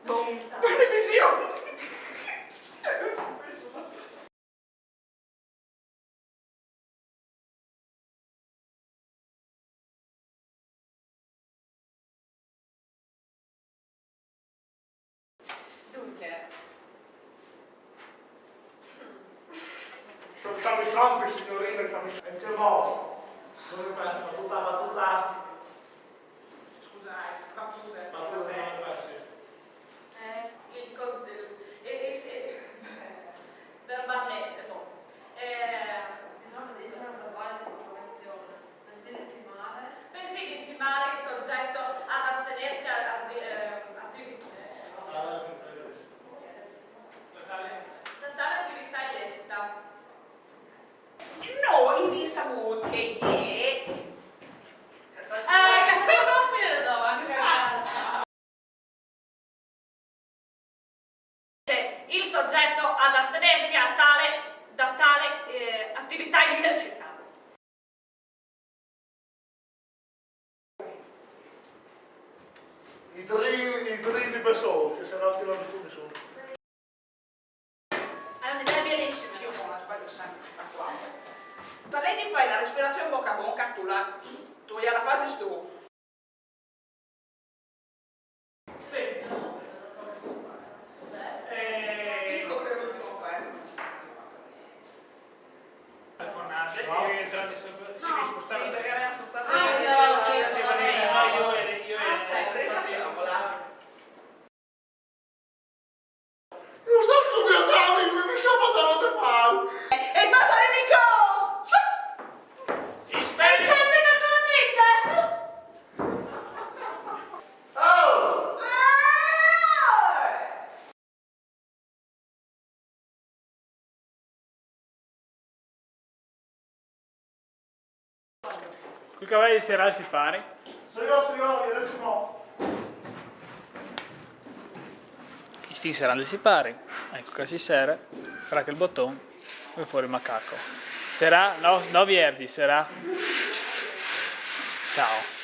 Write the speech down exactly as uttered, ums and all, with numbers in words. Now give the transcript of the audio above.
Bon, televisione. Dunque, Siamo, siamo pronti, signorina, siamo... E che mo? Dove pensa? Battuta, battuta. Scusate, battute, Battuta, sempre. Battuta, sì. Eh, il con- eh, eh, sì. Verbalmente, boh. Eh, No, così c'è una voglia di provocazione. Pensate di male. Pensi di intimare il soggetto ad astenersi a, a, di- eh, attivi- eh, da tale attività illecita? Noi vi saluto che ieri Eh, che se ne va a finire dove? Il soggetto ad astenersi a tale, da tale eh, attività illecita. I drill, i drill di Besol, che se no ti non dico nessuno. È un'idea bellissima. Io non la sbaglio sempre questa qua. Se lei ti fai la respirazione bocca a bocca, tu la, tu la fai tu. Dico che l'ultimo pezzo. Telefonate e entrate sopra. Si è Sì, spostata. Perché aveva spostato Ah, il c'era pezzo. Sì, sì, sì. Sì, facciamola. Non sto studiando, mi mi sono fatto male. E cosa è Nicola? Spegni! Oh! Cui cavai serà il sipari? Sono io, sono io, io adesso no. Chi sti serando il sipari? Ecco, che si sere, fra quel bottone, e fuori il macaco. Serà, no, no vierdi, serà. Ciao.